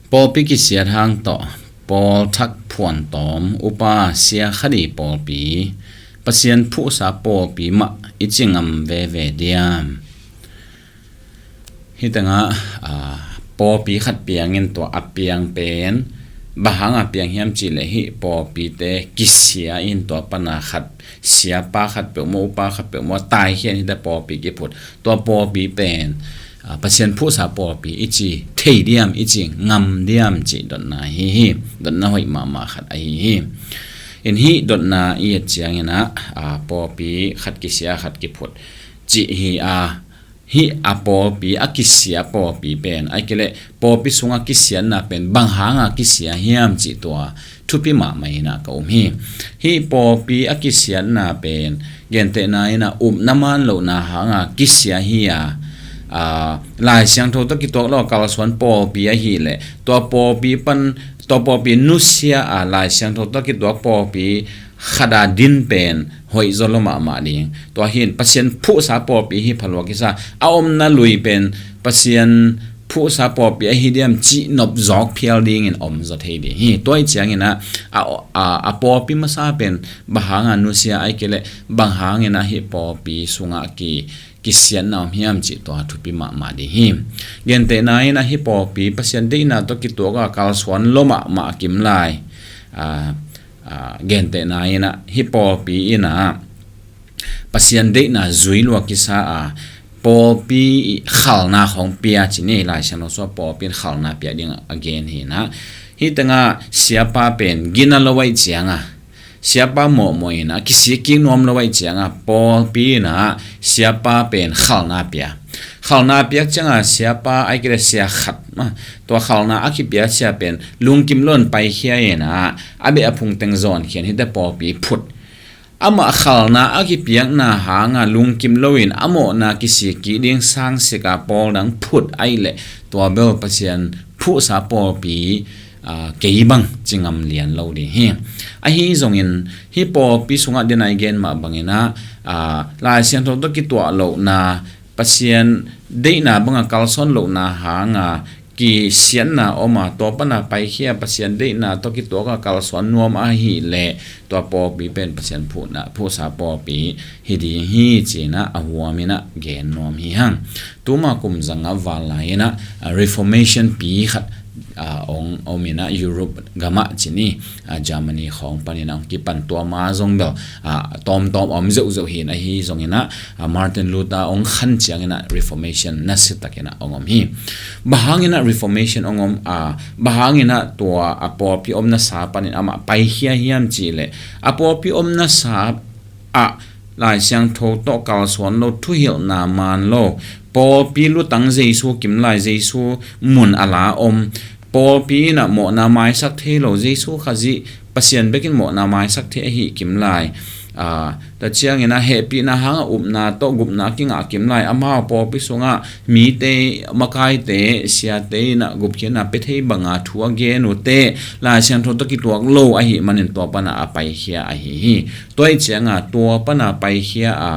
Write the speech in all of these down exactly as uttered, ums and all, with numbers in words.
Pawlpi kisiat hang tawh, pawl thak phuan tawm, upa, sia, khadi pawlpi, Pasian phuhsa pawlpi mah i ci ngam veve diam? Hih tengah, aa, pawlpi khat piangin tua a piang pen, bang hanga piang hiam cih leh hih pawlpite kisia in tua pana khat, siapa khat peuhmah, upa khat peuhmah, taikhia in hihte pawlpi kiphut. Tua pawlpi pen, aa, Pasian phuhsa pawlpi i ci thei diam, i ci ngam diam cih dotna hi hi. Dotna hoih mahmah khat ahi hi. In hih dotna i et ciangin ah, aa, pawlpi khat kisia, khat kiphut cih hi a, hih a pawlpi, a kisia pawlpi pen, ahih kei leh pawlpi sunga kisiatna pen bang hanga kisia hiam cih tua thupi mahmah in ah ka um hi. Hih pawlpi a kisiatna pen gentehna in ah upna man lohna hanga kisia hi a, aa, Lai Siangtho tawh kituak lo a kalsuan pawlpi ahih leh tua pawlpi pan, tua pawlpi nusia a Lai Siangtho tawh kituak pawlpi khat a din pen hoih zaw lo mahmah ding. Tua hi in Pasian phuhsa pawlpi hi phalua kisa, a omna lui pen Pasian phuhsa pawlpi ahi diam cih nop zawk phial dingin om zaw thei ding hi. Tua hi ciangin ah, a, a, a pawlpi masa pen bang hanga nusia, ahih kei leh bang hangin ah hih pawlpi sungah ki, kisiatna om hiam cih tua thupi mahmah ding hi. Gentehna in ah hih pawlpi Pasian deihna tawh kituak a kalsuan lo mahmah kim lai. Aa, aa, gentehna in ah hih pawlpi in ah Pasian deihna zui lua kisa a, pawlpi i khalna khawng pia ci ni, Lai Siangtho sungah pawlpi in khalna pia ding a gen hi in ah. Hih tengah siapa pen gina lo ahih cianga, siapa mawhmawh in ah kisik kik nuam lo ahih cianga, pawlpi in ah siapa pen khalna pia. Khalna piak cianga siapa, ahih kei leh sia khat mah, tua khalna a kipia sia pen lungkim lo in paikhia in ah, a beh a phung teng zawnkhia in hihte pawlpi phut. Amah khalna a kipiakna hanga lungkim lo in a mawhna kisik kik ding sangsik a pawl dang phut ahih leh tua bel Pasian phuhsa pawlpi, aa, kei bang ci ngam lian lo ding hi. Ahi zongin hih pawlpi sungah den a i gen mah bangin ah, aa, Lai Siangtho tawh kituak lohna, Pasian deihna banga kalsuan lohna hanga kisiatna om a, tua pana paikhia Pasian deihna tawh kituak a kalsuan nuam ahih leh tua pawlpi pen Pasian phuhna, phuhsa pawlpi hi ding hi ci in ah a huam in ah gen nuam hi hang. Tuma kum zanga val lai in ah, a, Reformation pi khat, a, ong om in ah Europe gamah ci ni, a, Germany khawng panin ah ong kipan, tua ma zong bel, a, tawmtawm om zeuhzeuh hi in, ahi zongin ah, a, Martin Luther ong khan ciangin ah Reformation nasia takin ah ong om hi. Bang hangin ah Reformation ong om a, bang hangin ah tua a pawlpi omna sa panin amah paikhia hiam cih leh, a pawlpi omna sa ah Lai Siangtho tawh kalsuan lo, thuhilhna man lo, pawlpi lutang Jesu kim lai, Jesu mun a la om, pawlpi in ah mawhna maisak thei lo, Jesu Khazih Pasian bekin mawhna maisak thei ahi kim lai. Aa, tua ciangin ah hehpihna hanga upna tawh gupna kingah kim lai, amau pawlpi sungah mite, makaite, siate in ah gupkhiatna pia thei banga thu a gen uh teh Lai Siangtho tawh kituak lo ahih manin tua pana a paikhia ahi hi. Tua ahih cianga tua pana paikhia a,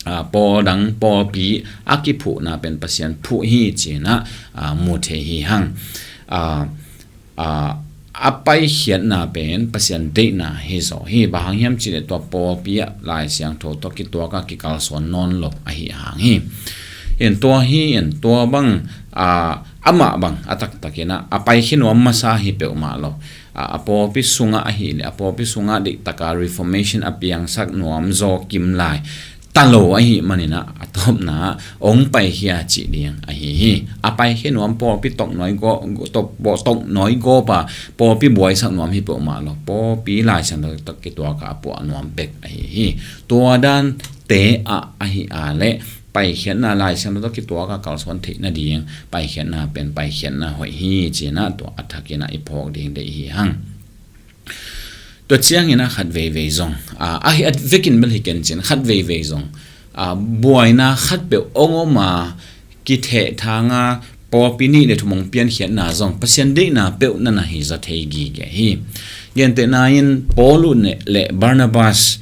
a, pawl dang pawlpi a kiphuhna pen Pasian phuh hi ci in ah, a, mu thei hi hang. A, a, a paikhiatna pen Pasian deihna hi zaw hi. Bang hang hiam cih leh tua pawlpi ah Lai Siangtho tawh kituak a kikalsuan nawn lo ahih hang hi. In tua hi in tua bang, a, amah bang a taktak in ah a paikhia nuam masa hi peuhmah lo. A, a pawlpi sungah ahih leh a pawlpi sungah deihtak a Reformation a piangsak nuam zaw kim lai ta lo ahih manin ah a tawpna ah ong paikhia cih ding ahi hi. A paikhia nuam pawlpi toknawi gawp, tok, toknawi gawp a pawlpi buaisak nuam hi peuhmah lo. Pawlpi Lai Siangtho tawh kituak a puah nuam bek ahi hi. Tua dante ah ahih leh paikhiatna, Lai Siangtho tawh kituak a kalsuan theih nading paikhiatna pen paikhiatna hoih hi ci in ah tua a thak in ah i phawk ding deih hi hang. Tua ciangin ah khat veivei zong, a, a hi a vekin bel hi ken cin, khat veivei zong, a, buaina khat peuh ong om a, kithehthang a, pawlpi nih le thum ong piankhiatna zong Pasian deihna peuh na na hi zaw thei gige hi. Gentehna in Paul uh le Barnabas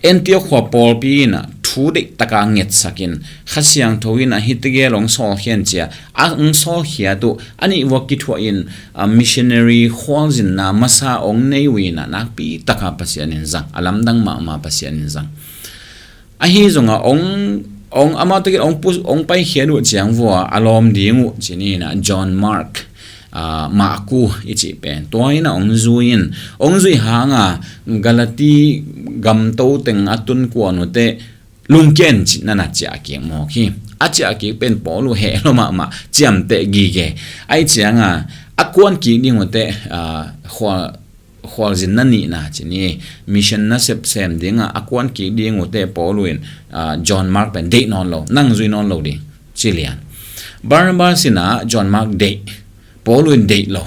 Antiok khua pawlpi in ah thu deih taka ngetsakin Kha Siangtho in a hi tegel hong sawlkhia in ci a, a hong sawlkhia uh a nih vua kithuah in, a, missionary khualzinna masa hong nei uh in a nakpi taka Pasian in zang, a lamdang mahmah Pasian in zang. Ahi zongah hong, hong amau tegel hong pu-, hong paikhia uh ciang vua a lawm ding uh ci ni in a John Mark, a, Maku i cih pen tua in a hong zui in, hong zuih hanga Galati gamto teng a tun kuan uh teh lungkiat in ci-in a na ciah kik mawk hi. A ciah kik pen Paul uh heh lo mahmah, ciamteh gige. Ahi cianga a kuan kik ding uh teh, a, khua khualzinna nihna ci ni, mission nasep sem dingah a kuan kik ding uh teh Paul uh in, a, John Mark pen deih nawn lo, nang zui nawn lo ding ci lian. Barnabas in a John Mark deih, Paul uh in deih lo.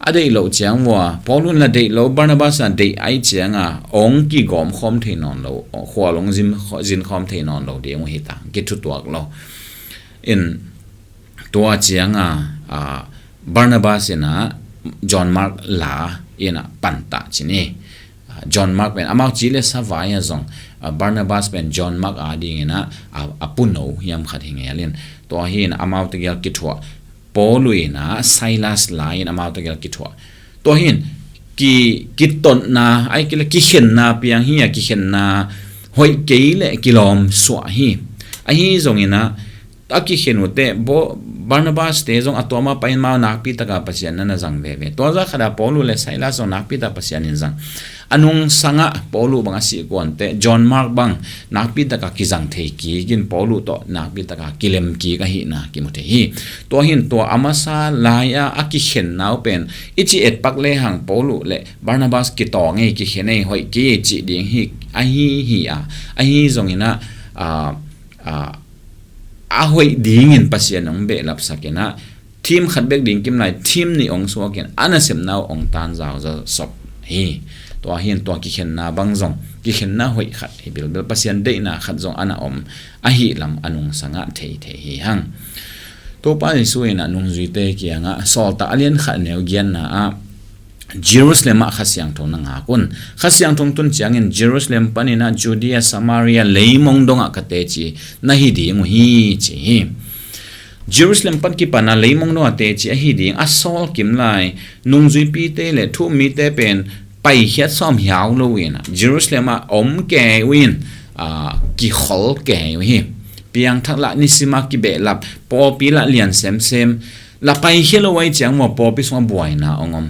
A deih loh ciang vua, Paul uh in la deih lo, Barnabas in a deih ahi cianga hong kigawm khawm thei nawn lo, khual hong zin, zin khawm thei nawn lo ding uh hi ta, kithutuak lo. In tua cianga, a, Barnabas in a John Mark la in a pantah ci ni. A, John Mark pen amau ci le sa vai a zong, a, Barnabas pen John Mark a ding in a, a, a puno hiam khat hi ngel in. Tua hi in amau tegel kithuah. Paul uh in a Silas la in amau tegel kithuah. Tua hi in ki, kitotna, ahi kei le kikhenna piang hi a, kikhenna hoih kei le kilawm suah hi. Ahi zong in a, a kikhen uh teh, bo-, Barnabas te zong a tuama pai in amau nakpi taka Pasian na na zang veve. Tua zah khat a Paul uh le Silas zong nakpi taka Pasian in zang. A nungsangah Paul uh bang a sih kuan teh, John Mark bang nakpi taka kizang thei kik in Paul uh tawh nakpi taka kilem kik ahihna kimu thei hi. Tua hi in tua a masa lai-a a kikhenna uh pen i ci etpak lehang Paul uh le Barnabas kitawng ei, kikhen ei, hoih kei ei cih ding hi, ahi hi a, ahi zong in a, a, a, a hoih dingin Pasian hong behlapsak in a, team khat bek ding kim lai, team nih hong suak in a nasepna uh hong tan zauzaw sop hi. Tua hi in tua kikhenna bang zong kikhenna hoih khat hi bilbil, Pasian deihna khat zong a na om ahih lam a nungsangah thei thei hi hang. Topa Jesu in a nungzuite kiangah Sawltak a lian khat neu giatna ah Jerusalem ah Kha Siangtho na ngak un. Kha Siangtho tun ciangin Jerusalem panin a Judea, Samaria, leimong dongah ka teci na hi ding uh hi ci hi. Jerusalem pan kipan a leimong dongah teci ahi ding a sawl kim lai nungzuipite le thu-um mite pen paikhiat sawm hiau lo in a Jerusalem ah om kei uh in, a, kikhol kei uh hi. Piangthak lah nisim a kibehlap, pawlpi lah lian semsem, la paikhia lo ahi ciang maw pawlpi sungah buaina hong om.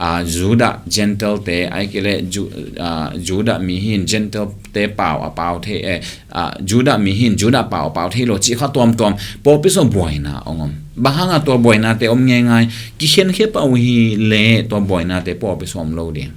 A, Judah Gentile te ahi kei le Ju-, a, Judah mi hi in Gentile te pau a pau thei, eh, a, Judah mi hi in Judah pau a pau thei lo cih kha tuamtuam pawlpi sungah buaina hong om. Bang hanga tua buainate om ngeingai? Kikhenkhia pah uh hi le tua buainate pawlpi sungah om lo ding.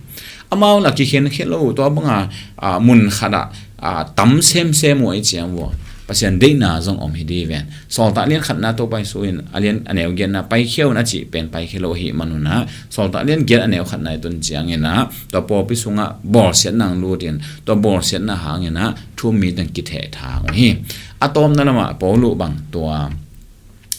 Amau la kikhenkhia lo uh, tua banga, a, mun khatah, a, tam semsem uh ahi ciang vua Pasian deihna zong om hi di ven. Sawltak lian khatna Topa Jesu in a lian a neu giatna paikhia un a cih pen paikhia lo ahi manun a, Sawltak lian giat a neu khatna i tun ciangin a tua pawlpi sungah bawlsiatna hong lut in, tua bawlsiatna hangin a thu-um mi teng kithehthang uh hi. A tawpna lamah Paul uh bang tua,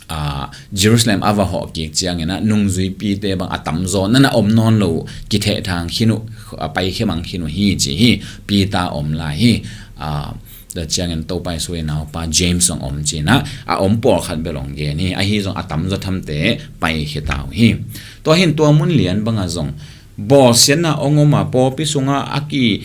a, Jerusalem a va hawh kik ciangin a nungzuipite bang a tamzaw na na om nawn lo uh, kithehthang khin uh, a, paikhia mang khin uh hi ci hi. Peter om lai hi. A, tua ciangin Topa Jesu i naupa James zong om ci in a, a om pawlkhat bel hong gen hi. Ahi zong a tamzaw thamte paikhia ta uh hi. Tua hi in tua mun lian bangah zong bawlsiatna hong om a pawlpi sungah a ki,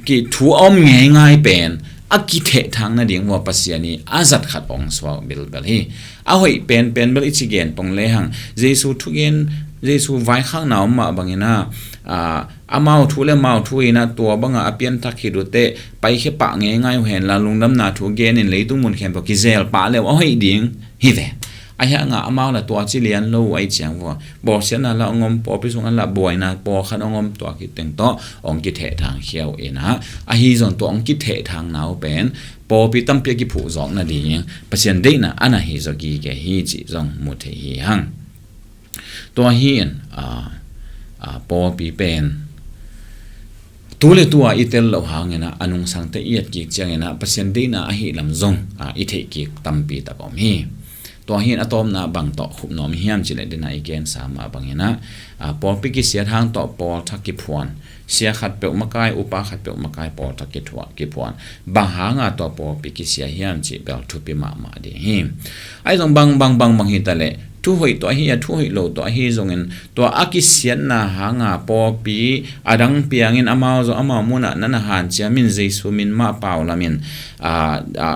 ki thu a om ngeingai pen a kithehthang nading vua Pasian i a zat khat hong suak bilbel hi. A hoih penpen bel i ci gen pong lehang Jesu thugen, Jesu vaikhakna om mah bangin a, a, amau thu le amau thu in a tua banga a pianthak khit uh teh paikhia pah ngeingai uh hen la, lungdamna thu genin leitung mun khempeuh kizel pah le uh a hoih ding hi ve. Ahi hanga amau la tua ci lian lo uh ahi ciang vua bawlsiatna la hong om, pawlpi sungah la buaina pawlkhat hong om, tua khit teng tawh hong kithehthang khia uh in a, ahi zong tua hong kithehthangna uh pen pawlpi tampi a kiphuh zawk nading Pasian deihna a na hi zaw gige hi cih zong mu thei hi hang. Tua hi in, a, a, pawlpi pen tu le tu a i tel loh hangin a, a nungsangte i et kik ciangin a Pasian deihna ahih lam zong, a, i theih kik tampi tak om hi. Tua hi in a tawpna bang tawh khup nuam hiam cih leh, dena i gensa mah bangin ah, a, pawlpi kisiat hang tawh pawlthak kiphuan, sia khatpeuh makai, upa khatpeuh makai pawlthak kithuah, kiphuan. Bang hanga tua pawlpi kisia hiam cih bel thupi mahmah ding hi. Ahi zong bang, bang, bang, bang hi ta leh, thu hoih tawh ahi a, thu hoih lo tawh ahi zongin, tua a kisiatna hanga pawlpi a dang piangin amau zong amau munah na na hanciamin, Jesu min mah paulamin, a, a,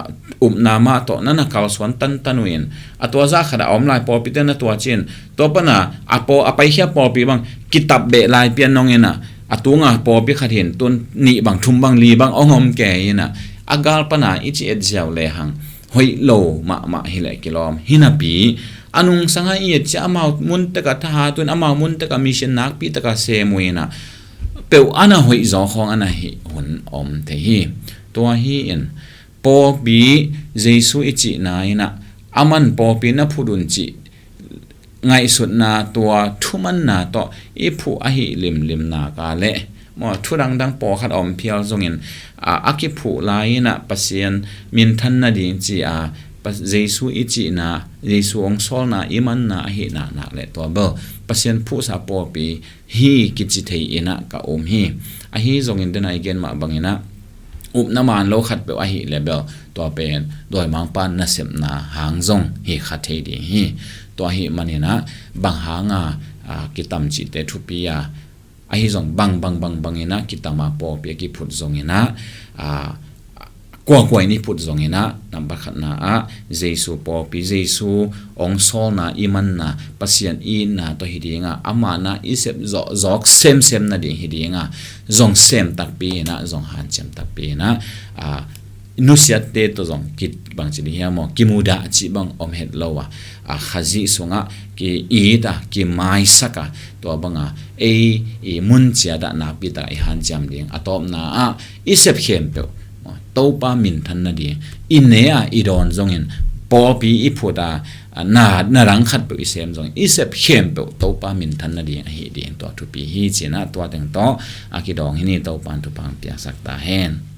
upna mah tawh na na kalsuan tantan uh in, a tua zah khat a om lai pawlpite na tuaci in, tua pana a paw, a paikhia pawlpi bang kitap beh lai pian nong in ah, a tunga pawlpi khat hin tun nih bang, thum bang, li bang ong om kei in ah, a gal pana i ci et ziau lehang hoih lo mahmah hi leh kilawm. Hinapi a nungsanga i et cia amau muntek a thahat uh in, amau muntek a mission nakpi tak a sem uh in ah, peuh a na hoih zaw khawng a na hih hun om thei hi. Tua hi in pawlpi, Jesu i cihna in ah, aman pawlpi na phut un cih ngaihsutna, tua thumanna tawh i phuh ahi limlim nak leh, maw, thu dangdang pawlkhat a om phial zongin, a, a kiphuh lai in ah Pasian minthan nading ci a, Pa-, Jesu i cihna, Jesu ong sawlna i manna ahi nak nak leh, tua bel Pasian phuhsa pawlpi hi kici thei in ah ka um hi. Ahi zongin dena i gen mah bangin ah, upna man lo khatpeuh ahi leh bel, tua pen dawimangpa nasepna hang zong hi kha thei ding hi. Tua ahih manin ah, bang hanga, a, kitam cihte thupi a, ahi zong bang, bang, bang, bangin ah kitam a, pawlpi a kiphut zongin ah, a, kuakua in i phut zongin ah, nambat khatna ah Jesu pawlpi, Jesu ong sawlna i manna, Pasian i itna tawh hi ding a, ama na i sep zawh, zawk semsem nading hi ding a, zong sem takpi in ah, zong hanciam takpi in ah, a, nusiatte tawh zong ki, bangci ding hiam maw, kimudah cih bang om het lo a, a, Khazih sungah ki-it a, kimaisak a, tua banga ei i mun ciat ah nakpi tak i hanciam ding. A tawpna ah i sep khempeuh Topa minthan nading, i ne a i dawn zongin, pawlpi i phut a, a, na, na dang khatpeuh i sem zongin, i sep khempeuh Topa minthan nading ahi ding, tua thupi hi ci in ah, tua teng tawh a kidawng hi ni. Topa in thupha piaksak ta hen.